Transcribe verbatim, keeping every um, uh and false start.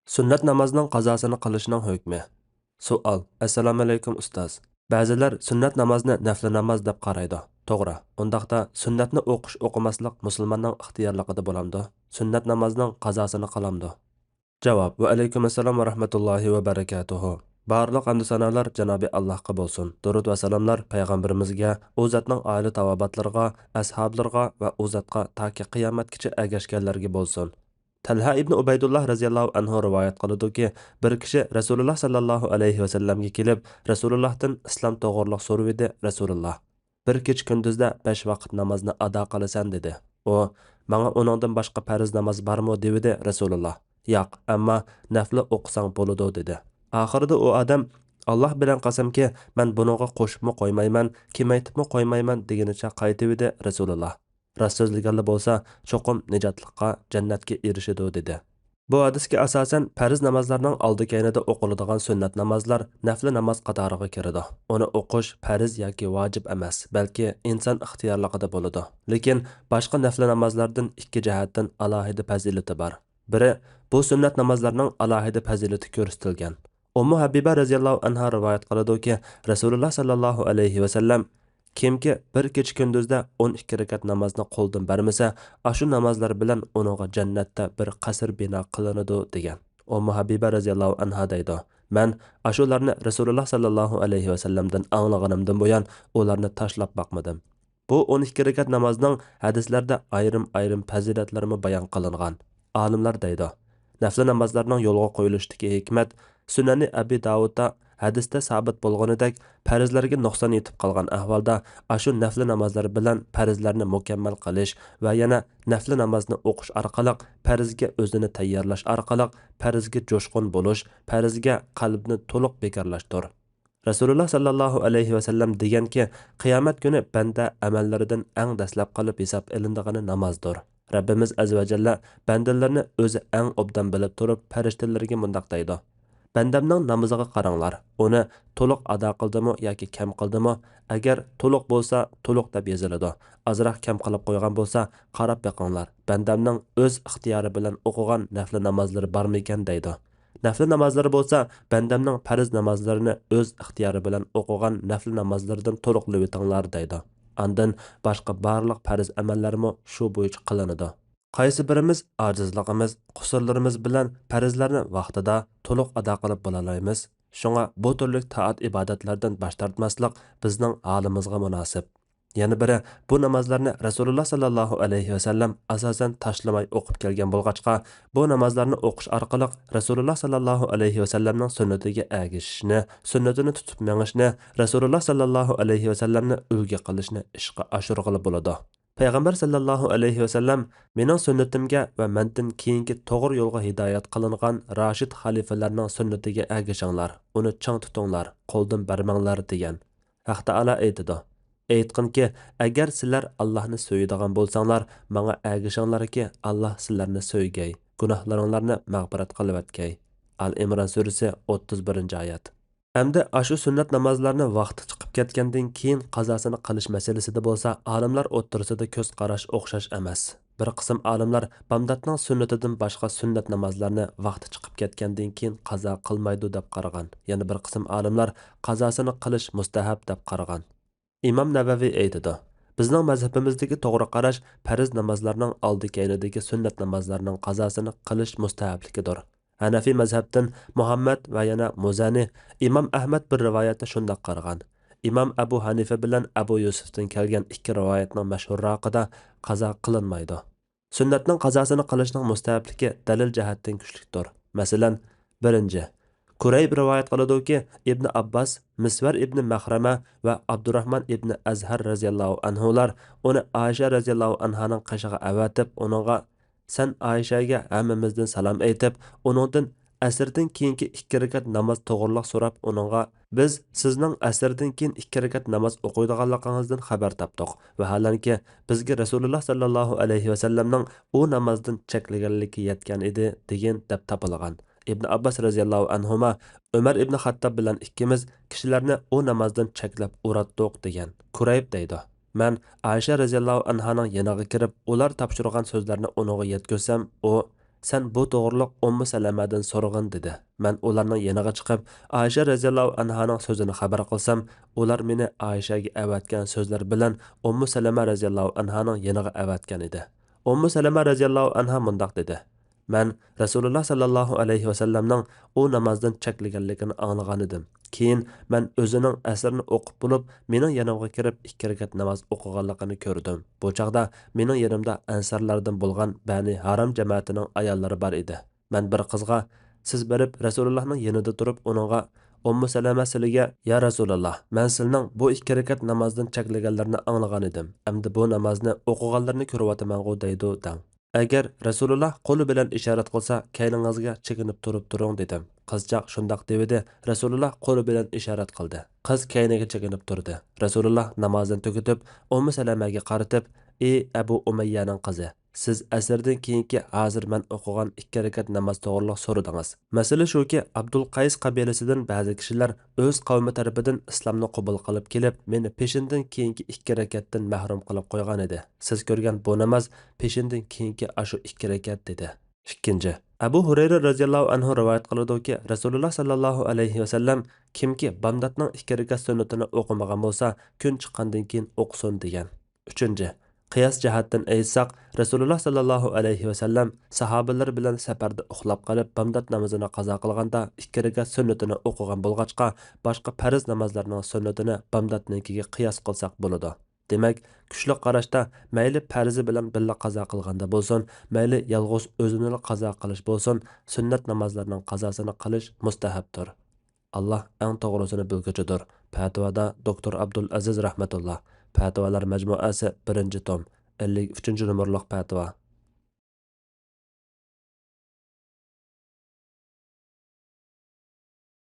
سۈننەت نامازنىڭ قازاسىنى قىلىشنىڭ ھۆكمى. سوئال: ئەسسالامۇئەلەيكۇم ئۇستاز. بەزىلەر سۈننەت نامازنى نەفلى ناماز دەپ قارايدۇ. توغرا. ئۇنداقتا سۈننەتنى ئوقۇش ئوقۇماسلىق مۇسۇلماننىڭ ئىختىيارلىقىدا بولامدۇ؟ سۈننەت نامازنىڭ قازاسىنى قىلامدۇ؟ جاۋاب: ۋەئەلەيكۇم ئەسسالام ۋە رەھمەتۇللاھى ۋە بەرىكاتۇھۇ. بارلىق ھەمدۇ سانالار جانابى ئاللاھقا بولسۇن. دۇرۇد ۋە سالاملار پەيغەمبىرىمىزگە، ئۇ زاتنىڭ ئائىلە تاۋابىئاتلىرىغا، ئەسھابلىرىغا ۋە ئۇ زاتقا تاكى قىيامەتكىچە ئەگەشكەنلەرگە بولسۇن. تەلھە ئىبنى ئۇبەيدۇللا رەزىياللاھۇ ئەنھۇ رىۋايەت قىلىدۇكى، بىر كىشى رەسۇلۇللا ساللاللاھۇ ئەلەيھى ۋەسەللەمگە كېلىپ، رەسۇلۇللاھتىن ئىسلام توغرۇلۇق سورىۋىدى. رەسۇلۇللا: «بىر كېچە كۈندۈزدە بەش ۋاقىت نامازنى ئادا قىلىسەن؟» دېدى. ئۇ: «ماڭا ئۇنىڭدىن باشقا پەرز ناماز بارمۇ؟» دېۋىدى. رەسۇلۇللا: «ياق، ئەمما نەفلى ئوقۇساڭ بولىدۇ» دېدى. ئاخىرىدا ئۇ ئادەم: «ئاللاھ بىلەن قەسەمكى، مەن بۇنىڭغا قوشۇپمۇ قويمايمەن، كېمەيتىپمۇ قويمايمەن» دېگىنىچە قايتىۋىدى. رەسۇلۇللا: «راست سۆزلىگەنلا بولسا، چوقۇم نىجاتلىققا، جەننەتكە ئېرىشىدۇ» دېدى. بۇ ھەدىسكە ئاساسەن، پەرز نامازلارنىڭ ئالدى-كەينىدە ئوقۇلىدىغان سۈننەت نامازلار نەفلى ناماز قاتارىغا كىرىدۇ. ئۇنى ئوقۇش پەرز ياكى ۋاجىپ ئەمەس، بەلكى ئىنسان ئىختىيارلىقىدا بولىدۇ. لېكىن باشقا نەفلى نامازلاردىن ئىككى جەھەتتىن ئالاھىدە پەزىلىتى بار. بىرى، بۇ سۈننەت نامازلارنىڭ ئالاھىدە پەزىلىتى كۆرسىتىلگەن. ئۇممۇ ھەبىبە رەزىياللاھۇ ئەنھا رىۋايەت قىلىدۇكى، رەسۇلۇللا ساللاللاھۇ ئەلەيھى ۋەسەللەم: «كىمكى بىر كېچە-كۈندۈزدە ئون ئىككى رەكەت نامازنى قولدىن بەرمىسە، ئاشۇ نامازلار بىلەن ئۇنىڭغا جەننەتتە بىر قەسىر بىنا قىلىنىدۇ» دېگەن. ئۇممۇ ھەبىبە رەزىياللاھۇ ئەنھا دەيدۇ: «مەن ئاشۇلارنى رەسۇلۇللا ساللاللاھۇ ئەلەيھى ۋەسەللەمدىن ئاڭلىغىنىمدىن بۇيان ئۇلارنى تاشلاپ باقمىدىم.» بۇ ئون ئىككى رەكەت نامازنىڭ ھەدىسلەردە ئايرىم-ئايرىم پەزىلەتلىرىمۇ بايان قىلىنغان. ئالىملار دەيدۇ، نەفلى نامازلارنىڭ يولغا قويۇلۇشىدىكى ھېكمەت، سۈنەنى ئەبى داۋۇدتا ھەدىستە سابىت بولغىنىدەك، پەرزلەرگە نۇقسان يېتىپ قالغان ئەھۋالدا، ئاشۇ نەفلى نامازلار بىلەن پەرزلەرنى مۇكەممەل قىلىش ۋە يەنە نەفلى نامازنى ئوقۇش ئارقىلىق، پەرزگە ئۆزىنى تەييارلاش ئارقىلىق، پەرزگە جۇشقۇن بولۇش، پەرزگە قەلبنى تولۇق بىكارلاشتۇر. رەسۇلۇللا ساللاللاھۇ ئەلەيھى ۋەسەللەم دېگەنكى، قىيامەت كۈنى بەندە ئەمەللىرىدىن ئەڭ دەسلەپ قىلىپ ھېساب ئېلىنىدىغىنى نامازدۇر. رەببىمىز ئەززە ۋە جەللە بەندىلىرىنى ئۆزى ئەڭ ئوبدان بىلىپ تۇرۇپ، پەرىشتىلىرىگە مۇنداق دەيدۇ: «بەندەمنىڭ نامىزىغا قاراڭلار، ئۇنى تولۇق ئادا قىلدىمۇ ياكى كەم قىلدىمۇ؟ ئەگەر تولۇق بولسا، تولۇق دەپ يېزىلىدۇ. ئازراق كەم قىلىپ قويغان بولسا، قاراپ بېقىڭلار، بەندەمنىڭ ئۆز ئىختىيارى بىلەن ئوقۇغان نەفلى نامازلىرى بارمىكەن؟» دەيدۇ. نەفلى نامازلىرى بولسا، بەندەمنىڭ پەرز نامازلىرىنى ئۆز ئىختىيارى بىلەن ئوقۇغان نەفلى نامازلىرىدىن تولۇقلىۋېتىڭلار دەيدۇ. ئاندىن باشقا بارلىق پەرز ئەمەللەرمۇ شۇ بويىچە قىلىنىدۇ. قايسى بىرىمىز ئاجىزلىقىمىز، قۇسۇرلىرىمىز بىلەن پەرزلەرنى ۋاقتىدا، تولۇق ئادا قىلىپ بولالايمىز؟ شۇڭا بۇ تۈرلۈك تائەت-ئىبادەتلەردىن باش تارتماسلىق بىزنىڭ ھالىمىزغا مۇناسىپ. يەنە بىرى، بۇ نامازلارنى رەسۇلۇللا ساللاللاھۇ ئەلەيھى ۋەسەللەم ئاساسەن تاشلىماي ئوقۇپ كەلگەن بولغاچقا، بۇ نامازلارنى ئوقۇش ئارقىلىق رەسۇلۇللا ساللاللاھۇ ئەلەيھى ۋەسەللەمنىڭ سۈننىتىگە ئەگىشىشنى، سۈننىتىنى تۇتۇپ مېڭىشنى، رەسۇلۇللا ساللاللاھۇ ئەلەيھى ۋەسەللەمنى ئۈلگە قىلىشنى ئىشقا ئاشۇرغىلى بولىدۇ. پەيغەمبەر ساللاللاھۇ ئەلەيھى ۋەسەللەم، «مېنىڭ سۈننىتىمگە ۋە مەندىن كېيىنكى توغرا يولغا ھىدايەت قىلىنغان راشىد خەلىپىلەرنىڭ سۈننىتىگە ئەگىشىڭلار، ئۇنى چىڭ تۇتۇڭلار، قولدىن بەرمەڭلار» دېگەن. ھەق تائالا ئېيتىدۇ، ئېيتقىنكى، ئەگەر سىلەر ئاللاھنى سۆيىدىغان بولساڭلار، ماڭا ئەگىشىڭلاركى، ئاللاھ سىلەرنى سۆيگەي، گۇناھلىرىڭلارنى مەغپىرەت قىلىۋەتكەي. ئال ئىمران سۈرىسى، ئوتتۇز بىرىنچى ئايەت. ئەمدى ئاشۇ سۈننەت نامازلارنى ۋاقتى چىقىپ كەتكەندىن كېيىن قازاسىنى قىلىش مەسىلىسىدە بولسا ئالىملار ئوتتۇرىسىدا كۆز قاراش ئوخشاش ئەمەس. بىر قىسىم ئالىملار بامداتنىڭ سۈننىتىدىن باشقا سۈننەت نامازلارنى ۋاقتى چىقىپ كەتكەندىن كېيىن قازا قىلمايدۇ دەپ قارىغان. يەنە بىر قىسىم ئالىملار قازاسىنى قىلىش مۇستەھەب دەپ قارىغان. ئىمام نەۋەۋى ئېيتىدۇ، بىزنىڭ مەزھىپىمىزدىكى توغرا قاراش پەرز نامازلارنىڭ ئالدى كەينىدىكى سۈننەت نامازلارنىڭ قازاسىنى قىلىش مۇستەھەبلىكىدۇر. ھەنەفىي مەزھەپتىن مۇھەممەد ۋە يەنە مۇزەنى، ئىمام ئەھمەد بىر رىۋايەتتە شۇنداق قارىغان. ئىمام ئەبۇ ھەنىفە بىلەن ئەبۇ يۈسۈفتىن كەلگەن ئىككى رىۋايەتنىڭ مەشھۇرراقىدا قازا قىلىنمايدۇ. سۈننەتنىڭ قازاسىنى قىلىشنىڭ مۇستەھەبلىكى دەلىل جەھەتتىن كۈچلۈكتۇر. مەسىلەن، بىرىنچى، كۇرەيب رىۋايەت قىلىدۇكى، ئىبنى ئابباس، مىسۋەر ئىبنى مەخرەمە ۋە ئابدۇراھمان ئىبنى ئەزھەر رەزىياللاھۇ ئەنھۇلار ئۇنى ئائىشە رەزىياللاھۇ ئەنھانىڭ قېشىغا ئەۋەتىپ، ئۇنىڭغا، سەن ئائىشەگە ھەممىمىزدىن سالام ئېيتىپ، ئۇنىڭدىن ئەسىردىن كېيىنكى ئىككى رەكەت ناماز توغرىلىق سوراپ، ئۇنىڭغا، بىز سىزنىڭ ئەسىردىن كېيىن ئىككى رەكەت ناماز ئوقۇيدىغانلىقىڭىزدىن خەۋەر تاپتۇق. ۋەھالەنكى، بىزگە رەسۇلۇللا ساللاللاھۇ ئەلەيھى ۋەسەللەمنىڭ ئۇ نامازدىن چەكلىگەنلىكى يەتكەن ئىدى، دېگىن، دەپ تاپىلغان. ئىبن ئابباس رەزىياللاھۇ ئەنھۇما، ئۆمەر ئىبن خەتتاب بىلەن ئىككىمىز كىشىلەرنى ئۇ نامازدىن چەكلەپ ئۇراتتۇق، دېگەن. كۇرەيب دەيدۇ، مەن ئائىشە رەزىياللاھۇ ئەنھانىڭ يېنىغا كىرىپ، ئۇلار تاپشۇرغان سۆزلەرنى ئۇنىڭغا يەتكۈزسەم، ئۇ، سەن بۇ توغرىلىق ئۇممۇ سەلەمەدىن سورىغىن، دېدى. مەن ئۇلارنىڭ يېنىغا چىقىپ، ئائىشە رەزىياللاھۇ ئەنھانىڭ سۆزىنى خەۋەر قىلسام، ئۇلار مېنى ئائىشەگە ئەۋەتكەن سۆزلەر بىلەن ئۇممۇ سەلەمە رەزىياللاھۇ ئەنھانىڭ يېنىغا ئەۋەتكەن ئىدى. ئۇممۇ سەلەمە رەزىياللاھۇ ئەنھا مۇنداق دېدى: مەن رەسۇلۇللا ساللاللاھۇ ئەلەيھى ۋەسەللەمنىڭ ئۇ نامازدىن چەكلىگەنلىكىنى ئاڭلىغانىدىم. كېيىن مەن ئۆزىنىڭ ئەسىرىنى ئوقۇپ بولۇپ، مېنىڭ يېنىمغا كىرىپ ئىككى رەكەت ناماز ئوقۇغانلىقىنى كۆردۈم. بۇ چاغدا مېنىڭ يېنىمدا ئەنسارلاردىن بولغان بەنى ھارام جەمەتىنىڭ ئاياللىرى بار ئىدى. مەن بىر قىزغا، سىز بېرىپ رەسۇلۇللاھنىڭ يېنىدا تۇرۇپ ئۇنىڭغا، ئۇممۇ سەلەمە سىلىگە، يا رەسۇلۇللاھ، مەن سىلنىڭ بۇ ئىككى رەكەت نامازدىن چەكلىگەنلىرىنى ئاڭلىغانىدىم، ئەمدى بۇ نامازنى ئوقۇغانلىرىنى كۆرۈۋاتىمەنغۇ دەيدۇ، دەڭ. ئەگەر رەسۇلۇللا قولى بىلەن ئىشارەت قىلسا، كەينىڭىزگە چېكىنىپ تۇرۇپ تۇرۇڭ، دېدىم. قىزچاق شۇنداق دېۋىدى، رەسۇلۇللا قولى بىلەن ئىشارەت قىلدى. قىز كەينىگە چېكىنىپ تۇردى. رەسۇلۇللا نامازىنى تۈگىتىپ، ئۇممۇ سەلەمەگە قارىتىپ، ئى ئەبۇ ئۇمەييەنىڭ قىزى، سىز ئەسىردىن كېيىنكى ھازىر مەن ئوقۇغان ئىككى رەكەت ناماز توغرىلىق سورىدىڭىز. مەسىلە شۇكى، ئابدۇل قەيس قەبىلىسىدىن بەزى كىشىلەر ئۆز قەۋمى تەرىپىدىن ئىسلامنى قوبۇل قىلىپ كېلىپ، مېنى پېشىندىن كېيىنكى ئىككى رەكەتتىن مەھرۇم قىلىپ قويغانىدى. سىز كۆرگەن بۇ ناماز پېشىندىن كېيىنكى ئاشۇ ئىككى رەكەت، دېدى. ئىككىنچى، ئەبۇ ھۇرەيرە رەزىياللاھۇ ئەنھۇ رىۋايەت قىلىدۇكى، رەسۇلۇللا ساللاللاھۇ ئەلەيھى ۋەسەللەم، كىمكى بامداتنىڭ ئىككى رەكەت سۈننىتىنى ئوقۇمىغان بولسا، كۈن چىققاندىن كېيىن ئوقۇسۇن، دېگەن. ئۈچىنچى، قىياس جەھەتتىن ئېيتساق، رەسۇلۇللا ساللاللاھۇ ئەلەيھى ۋەسەللەم ساھابىلىرى بىلەن سەپەردە ئۇخلاپ قېلىپ، بامدات نامىزىنى قازا قىلغاندا، ئىككى رەكەت سۈننىتىنى ئوقۇغان بولغاچقا، باشقا پەرز نامازلارنىڭ سۈننىتىنى بامداتنىڭكىگە قىياس قىلساق بولىدۇ. دېمەك، كۈچلۈك قاراشتا مەيلى پەرزى بىلەن بىللە قازا قىلغاندا بولسۇن، مەيلى يالغۇز ئۆزىنىلا قازا قىلىش بولسۇن، سۈننەت نامازلارنىڭ قازاسىنى قىلىش مۇستەھەپتۇر. ئاللا ئەڭ توغرىسىنى بىلگۈچىدۇر. پەتىۋادا دوكتور ئابدۇل ئەزىز رەھمەتۇللا. پەتىۋالار مەجمۇئەسى، بىرىنچى توم، ئەللىك ئۈچىنچى نومۇرلۇق پەتىۋا.